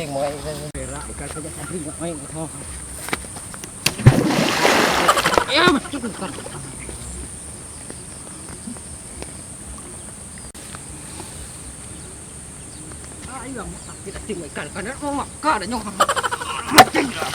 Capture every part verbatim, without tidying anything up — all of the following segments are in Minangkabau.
Ya, masuk bukan. Ah, iya, sakit hati, ikan, ikan, mau makan, nyo. Mati lah.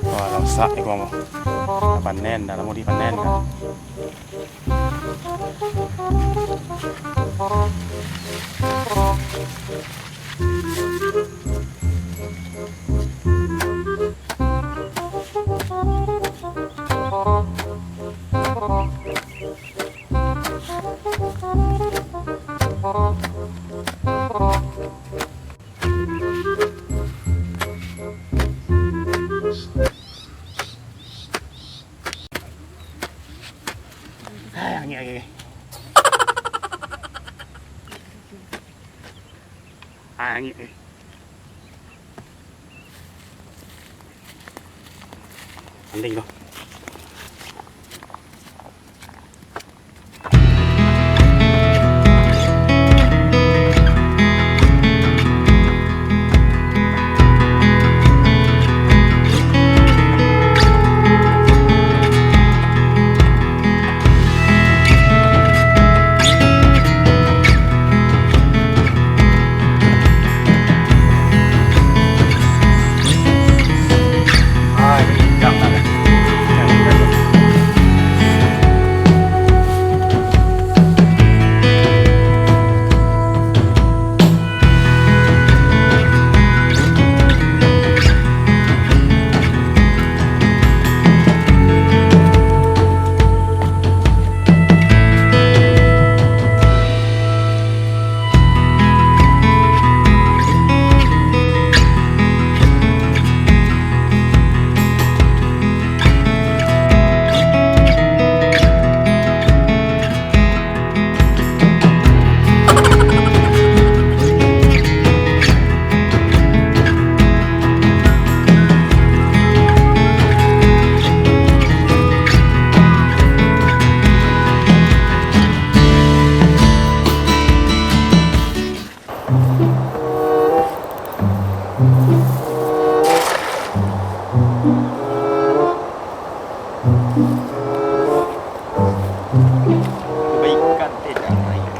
Wah, lasak iko mah. Dah panen, dah lamo dipanen kan. Ai, angin, angin. Ai, angin, angin. Anding tu. Kebaikan tidak baik.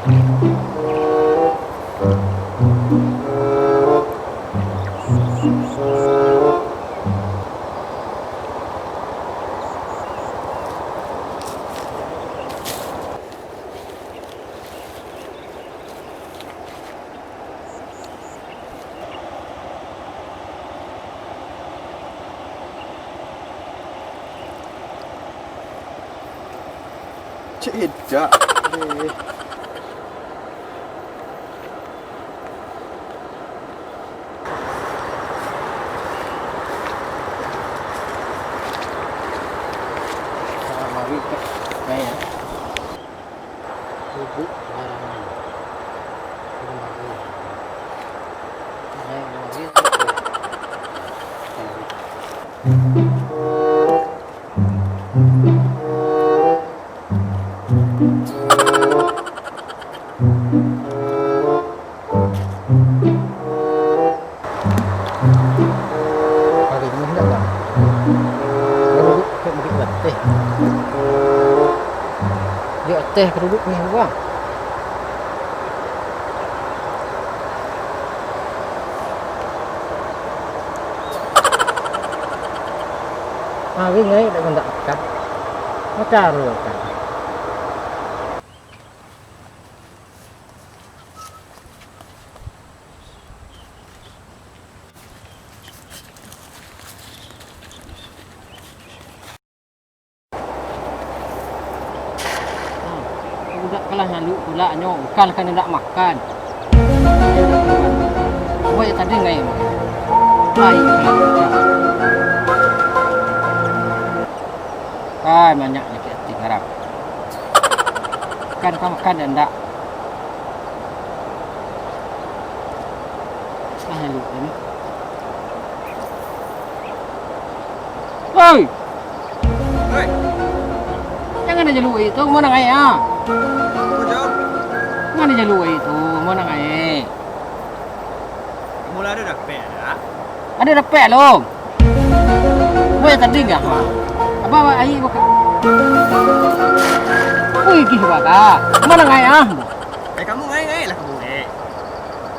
Cedak deh. Salah mawik, Kak. Nah, ya. Lubuk Larangan. Lubuk Larangan. Nah, ya, lubuk. Hari ni ndak, Bang. Dah duduk, kok duduk di ateh. Di ateh ka duduk ni, Bang. Ah, ringai dak mandak makan. Makan dulu, makan. Hmm, budak kalah nyalu pulak nyo, bukan kan indak makan. Cubo yo tadi ngai. Baik. Ai, banyak sakik ati ngarang. Kan ka makan indak. Ah, nyalu ni. Hei! Hei! Jangan aja lu itu, mana ngai ah? Apa, Jal? Mano jalua aia tu, mano nan aia? Mula ado dapek, ado? Ado dapek, alun. Buek tadi ngah? Apa, apa, aia baka-, ui, gih baka. Mano nan aia, ah? Eh, kamu ngai-ngai lah kamu, eh.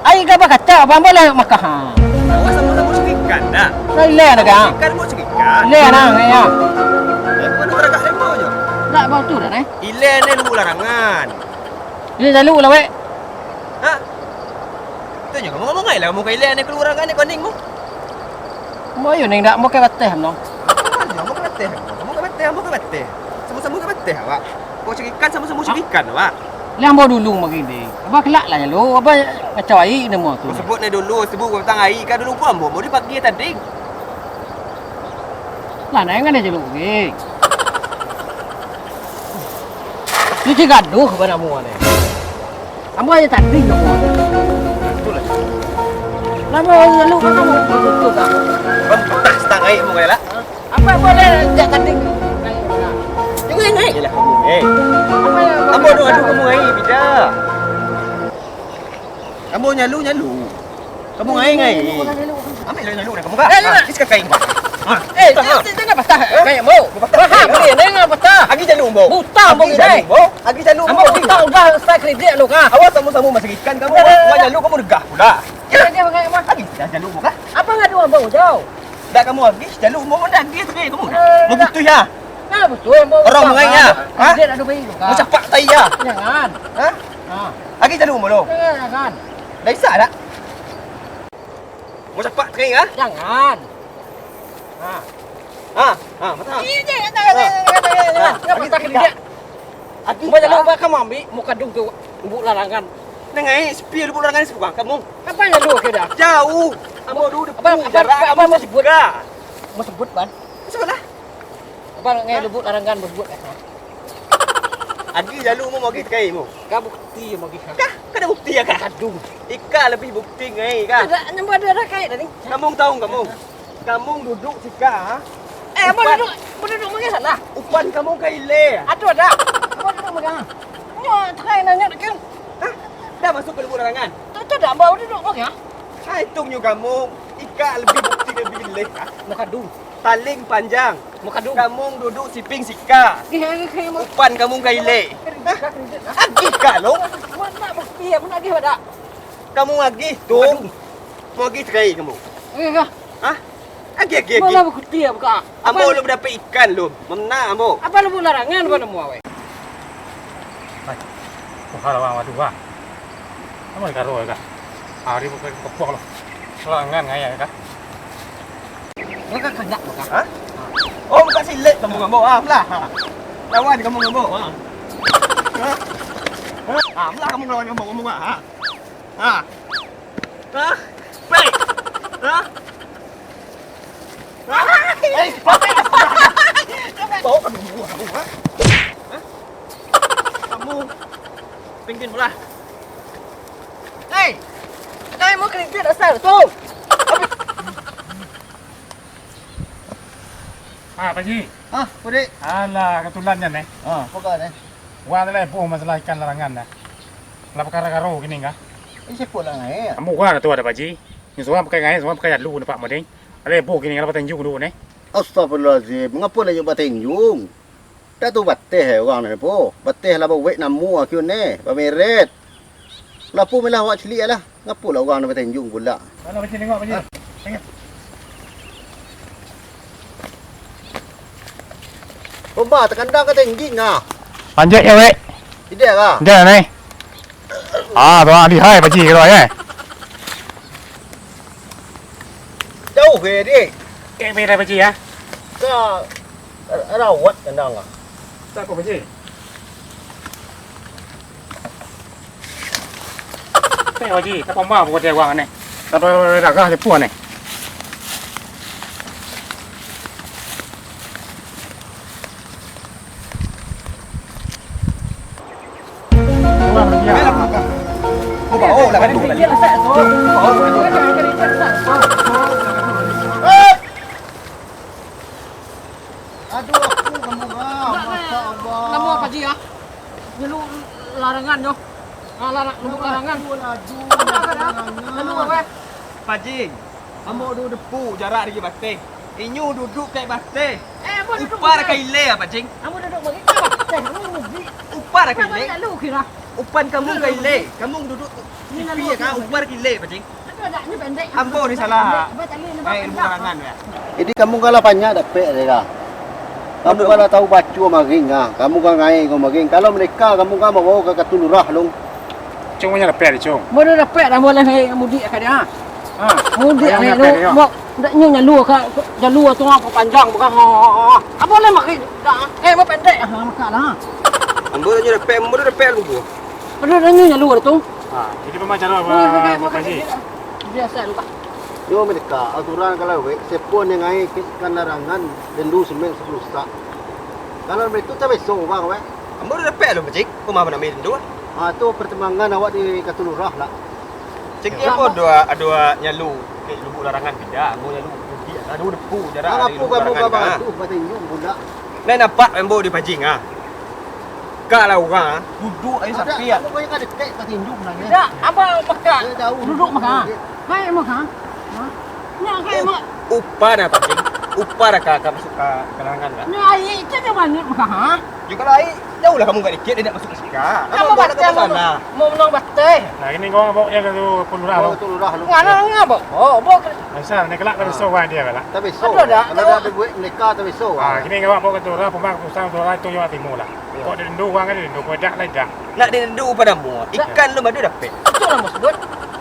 Aia ka bakaca, apa, ambo lah makah, ah. Awak samo-samo cari ikan, dah. Nah, ilia dah, Kang. Ikan buat cari ikan. Ilia nah, aia. Eh, mano taragak lembo nyo? Dak bau tu dah, neh. Ilia ni lubuak larangan. Ilia jalua lah, wek. Ha? Tanyo, kamu ngomong ai lah, kamu ka ilia ni kaluar ka ni koning mu. Ambo iyo neng dak, ambo ka bateh, no. Ambo ka bateh, ambo ka bateh, ambo ka bateh. Samo-samo ka bateh awak. Kau cari ikan, samo-samo cari ikan awak. Lah ambo dulu mah gini. Abah kelak lah jalua, abah ngacau aia namo tu. Kau sebut ni dulu, sebut batang aia ka dulu ko ambo, ambo di pagi tadi. Lah, naik kan jalua gini. Ni cik gaduh bana mua ni. Ambo aja tadi ka mua. Nama lalu kan kamu tutup kan? Bang, patah satangah aia mu kaya lah. Apa boleh jak tadi? Jangan naik je lah kamu, eh. Apa yang Ambo ado adu kamu aia, bida. Ambo nyalu, nyalu. Kamu ngai-ngai. Ambil lah jalua dah kamu, Kak. Eh, ha, isi kakai, Kak. Ha. Eh, jangan patah. Kayak mau. Patah. Mahal beli, jangan patah. Agi jalua, Ambo. Buta, Ambo, agi jalua, Ambo. Agi jalua, Ambo. Ambo buta, udah saya kredit lu, Kak. Awak sama-sama masih ikan, kamu. Dah, dah, dah, dah. Jalua, kamu degah pula. Ya, dia pakai apa? Agi dah jalua, Kak. Apa ngadu Ambo, jauh? Dah kamu agi, jalua, Ambo dah agi, kamu. Eh, mau dah. Butuh ya? Nah, betul, Ambo. Orang mengai ya? Ha? Kredit ada baik, Kak. Mau capak tai ya? Jangan. Ha? Ha. Agi jalua, Ambo, lo. Jangan, jangan. Dah isak dah? Mau capak tengah, ah? Jangan. Ha. Ha, ha, mata. Iya, jangan, jangan, jangan, jangan, jangan. Ha, jangan patah kali dia. Agi. Banyak lupa kamu ambil, mau kadung tu, lubuak larangan. Nengah, eh, sepi lubuak larangan sebuah kamu. Apa yang lu kira? Jauh. Ambo dulu apa, apa, jarak, apa, apa mau sebut? Mau sebut, Ban? Sebutlah. Apa ngai lubuak larangan mau sebut, eh? Agi jalua mu magi takai mu. Ka bukti magi, ha. Kah? Kada bukti ya, kah? Kadung. Ika lebih bukti ngai, kah? Kada, nyambo ada, ada kai tadi. Kamu tahu kamu? Kamu duduk sika, ha? Eh, apa duduk? Apa duduk magi sana? Upan kamu ka ilia. Aduh, ada. Apa duduk magi, ha? Nyo, takai nanya dekin. Hah? Dah masuk ka lubuak larangan? Tu, tu dah, ambo duduk magi, ha? Ah, hitungnyo kamu, ika lebih bukti lebih leh, kah? Nak kadung. Paling panjang. Mukadung. Kamu duduk siping sika. Ih, ih, ih, ih, Upan kamu ka ilia. Kredit, kredit, ah. Agih ka lo. Mun nak bukti, mun agih badak. Kamu agih tu. Mukadung. Mau agih takai kamu. Agih kah? Hah? Agih, agih, agih. Malah bukti ya, buka. Ambo lo dapek ikan lo. Mena ambo. Apa lo larangan apa nemu awak? Hai, wah, lawan waduh, wah. Apa ni karo, kah? Hari bukan kepok lo. Larangan ngaya, kah? Bukan kagak, bukan. Hah? Oh, bukan silet kamu ngambo. Ah, lah. Ha. Lawan kamu ngambo. Ha. Ha? Ha, lah kamu lawan ngambo, kamu, ha. Ha. Ha? Pek. Ha? Ha? Eh, pek. Bawa kamu, kamu, ha? Ha? Kamu pingin belah. Hei, dai mau kerintin asal tu. Ah, Pak Ji. Ah, Pudik. Alah, ketulan jan, eh. Ah, apa kau ni? Wah, dah leboh masalah ikan larangan dah. Lah perkara karo kini kah? Ini siapa lah ngai? Ambo wah tu ada, Pak Ji. Ni surang pakai ngai, surang pakai jalu nampak model. Ada leboh kini kalau batanjung dulu ni. Astagfirullahalazim, mengapa lah batanjung? Dak tu bateh urang ni po. Bateh lah bawek namo akio ni, bameret. Lapo melah awak ciliak lah. Ngapo lah urang ni batanjung pula. Mana Pak Ji tengok, Pak Ji? Ah. Tengok. Bomba takandang ka tinggi ngah. Panjat ya, wek. Tidak lah. Tidak, nai. Ah, tu ah, lihai Pak Ji kalau, eh. Jauh ke, Dik? Eh, beda Pak Ji, ya. Ka rawat kandang lah. Tak apa, Pak Ji. Pak Ji, tak apa, apa dia orang ni. Tak apa, darah dia pun ni. Aduh, aku kamu, ah, Masya Allah. Nama apa Ji, ah? Nyalu larangan nyo. Alah, nak lumbu karangan. Aduh, aduh, aduh. Lalu, apa? Pajing, ambo tu depu jarak dari bateh. Inyo duduak ka bateh. Eh, ambo duduak Upar bateh. Ka ilek, Pajing. Ambo duduak bagi ka bateh. Ambo mudik. Upar ka ilek. Lalu kira. Upan kamu ka ilek. Kamu duduak Ni lalu piye ka kira. Upar ka ilek, Pajing. Ambo ni salah. Ai, ilmu karangan, ya. Jadi, kamu kan lah banyak dapek, deh, kah? Kamu kan lah tahu baco maring, ah. Kamu kan ngai ko maring. Kalau mereka, kamu kan bawa ka Katul Lurah, dong. Cuma nyo dapek, Cong. Mana dapek dah boleh ngai mudik ka dia. Ha. Mudik, ngai dapek, lu. Ndak nyo nyalu ka, nyalu tu apa panjang, bukan. Ha, ha, ha. Apa boleh maring? Dah, eh, mau pendek. Ha, makan lah. Ambo nyo dapek, ambo dapek lu. Aduh, dah nyo nyalu tu. Ha, jadi pamacara apa, Pak Haji? Biasa lu, Pak. Yo, mereka aturan kalau wek, sepon yang ngai ke ikan larangan, dendu semen sepuluh sak. Kalau mereka tu tak besok, bang, wek. Ambo dah dapek lu, Pajing. Kau maaf nak main dendu, ah? Ha, tu pertimbangan awak di Katul Lurah lah. Cek dia apa dua, dua nyalu ke lubuk larangan pindah, ambo nyalu mudik, ado depu jarak. Bang, dari apa lubuk kamu larangan pindah. Gaduh, batinju pula? Nah, nampak ambo di Pajing, ah. Kak lah urang, ah. Duduak aja sampai, ah. Kamu kau yang dekat, batinju pula, ya. Tidak, apa maka? Dia jauh. Duduak maka. Dia Hai, maka. Ha? Nya, hai, mak. Upah dah, Pajing. Upah dah ka, ka masuk ka, ka larangan, kan? Nya, air tu nya banyak, maka, ha? Yo, kalau air, jauhlah kamu agak dikit, dia nak masuk ka sika. Kamu baca, mau, mau menang batai. Nah, kini kau bawa dia ka tu, Katul Lurah, tu. Katul Lurah, lu. Ngana, ngana, bawa, bawa ke. Misal, ni kelak tak besok, wah, dia kelak. Tak besok. Aduh, dah. Kalau dah ada duit, mereka tak besok. Ah, kini kau bawa Katul Lurah, pemang keputusan Katul Lurah tu, yo, timu lah. Kok dirindu urang kan dirindu, kok dak lah dak. Nak dirindu padamu, ikan lu madu dapek. Itu lah maksud.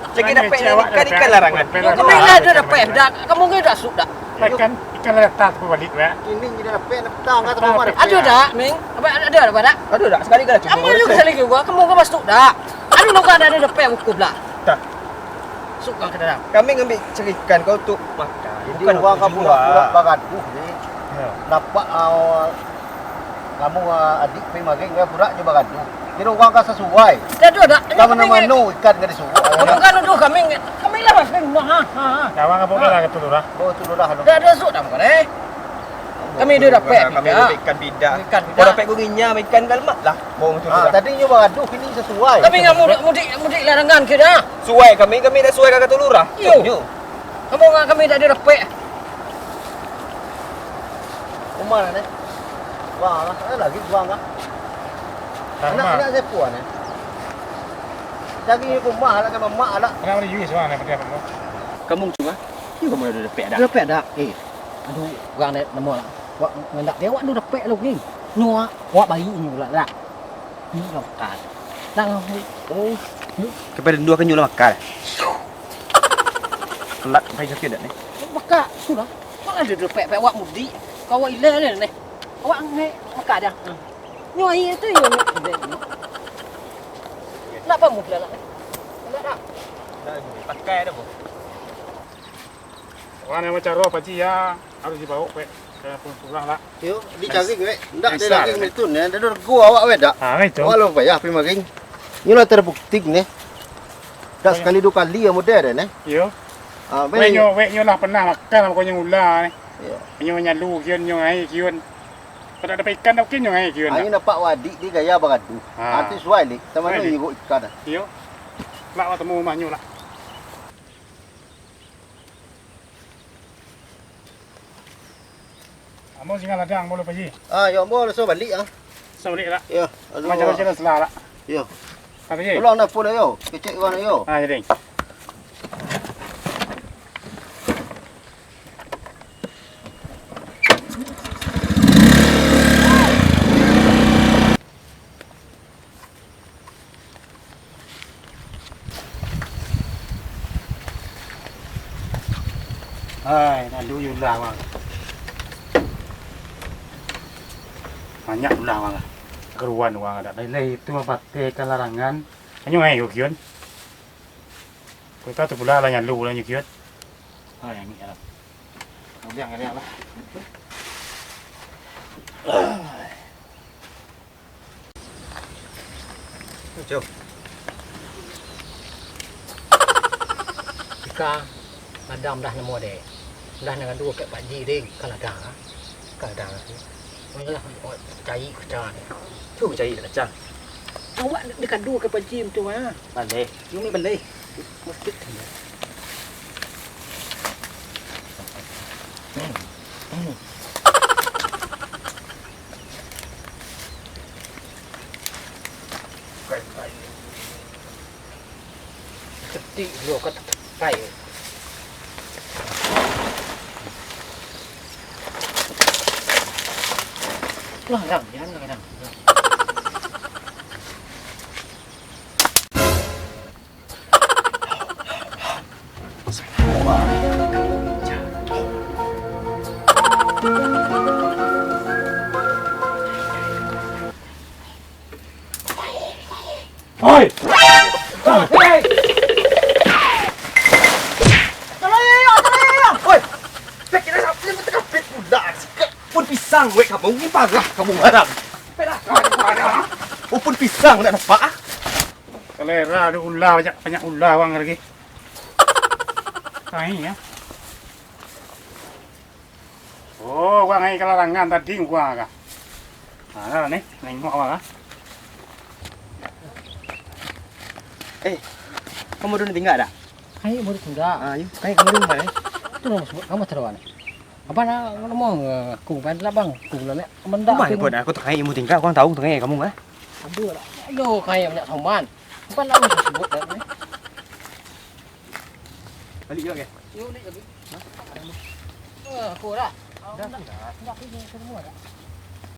Cagi dapek ikan, ikan larangan. Kami lah ada dapek dak. Kamu ni dak suk dak. Ikan, ikan lah datang tu balik dak. Ini kita dapek datang kat rumah. Ada dak, Ming? Apa ada dak dak? Ada dak? Sekali kali cuba. Kamu juga sekali juga. Kamu ke masuk dak? Ada lu kan ada dapek buku belah. Tak. Suk ka dalam. Kami ngambil cari ikan kau tu makan. Jadi bukan urang ka pura-pura bagaduh ni. Nampak Kamu, ah, adik pai magang, burak jo bagaduh. Kiro urang ka sasuai. Dah tu dak. Ka mano-mano ikan ka disuruah. Kamu kan nuduh kami, kami lah magang. Ha, ha, ha. Kawan apo lah Katul Lurah? Oh, Katul Lurah tu. Dah ada suk dah bukan, eh? Kami dah dapek ikan. Kami dapek ikan bidak. Ikan bidak. Kau dapek gunginya ikan galmak lah. Bawang Katul Lurah. Ah, tadi nyo bagaduh, kini sasuai. Kami ngan mudik, mudik, mudik larangan ke dah. Suai kami, kami dah suai ka Katul Lurah. Iyo. Kamu ngan kami dah ada dapek. Rumah lah, Nek. Wah, lah, eh, lagi buang, Kak. Anak, anak saya puan, eh. Lagi rumah lah, sama mak lah. Anak mana Yus, wah, nak pergi apa, Mak? Kamu cuba? Iyo, kamu dah dapek dah. Dapek dah. Eh, aduh, urang dah namo lah. Wak ngandak dia, wak tu dapek lah, King. Nyo, wak bayi nyo lah, dah. Ini kan makan. Nah, oh. Kepada dua kan nyo lah makan. Kelak sampai sakit dah, Nek. Bakak, sudah. Kok ada dapek-dapek awak mudik? Kau awak ilang ni, Nek. Awak ngai makan dah. Hmm. Nyo air tu, yo, nyo. Nak pamuh lah, nak. Nak dah. Dah, pakai dah, Bos. Urang nan bacaro, Pak Haji, yo, harus dibaok, Pak, ka Katul Lurah lah. Yo, dicari, Pak. Ndak ado lagi macam tu, ndak ado rego awak, Pak, dak? Ha, itu. Awak lah payah pai magang. Nyo lah terbukti, neh. Dak sakali duo kali yo model deh, neh. Iyo. Ha, wek nyo, wek nyo lah pernah makan, pokoknyo ular, neh. Iyo. Nyo nyalu kiun, nyo ngai kiun. Kalau dak dapek ikan, dak mungkin nyo ngai kiun. Ha, dak. Nyo nampak wadik di gaya bagaduh. Ha. Arti suai, Lik. Sama nyo nyigok ikan. Iyo. Lah, awak temu rumah nyo lah. Ambo singgah ladang, ambo lo, Pak Haji. Ah, yo, ambo langsung balik, ah. Langsung balik lah. Yo, aduh. Macam-macam lah, lah. Yo. Pak Haji. Pulang dah, pulang, yo. Kecek urang, yo. Ah, jadi. Hai, lalu yo lah, wang. Banyak ulah, wang. Keruan, wang, dak lai itu mah pateh ka larangan. Anyo ai, yo, kiun. Kau tahu tu pula lah nyalu lah nyo kiun. Hai, angin lah. Kemudian kalian lah. Cok. Ika, ladang dah namo deh. Dah nangadu kek Pak Ji deh, ka ladang ah. Ka ladang ah. Manglah cari kaca deh. Tu cari kaca. Awak dikado ka panci tu, ha. Baleh. Yo, mi baleh. Ketik dulu, kau tak tepai. Larang, jangan larang. Oi! Oi! Oi! Pun pisang, wek, kamu ni parah, kamu marah. Upun pisang, ndak nampak, ah. Selera ada ulah, banyak, banyak ulah urang lagi. Kain, ya. Oh, urang ai kalarangan tadi urang ka. Nah, ni, nengok urang ka. Eh, kamu udah tinggal dah? Kain baru tinggal. Ah, yuk, kain kamu di mana? Itu nama sebut kamu terus. Apa nak ngomong, eh, aku kan lah bang, aku lah nak mendak. Rumah aku ni pun, aku tengah ilmu tinggal, aku tahu tengah kamu, ah. Aduh, lah. Aduh, kain banyak soman. Apa nak sebut dah ni? Balik juga, ke? Yuk, balik lagi. Hah? Eh, aku dah. Dah, dah, dah. Dah, aku semua dah.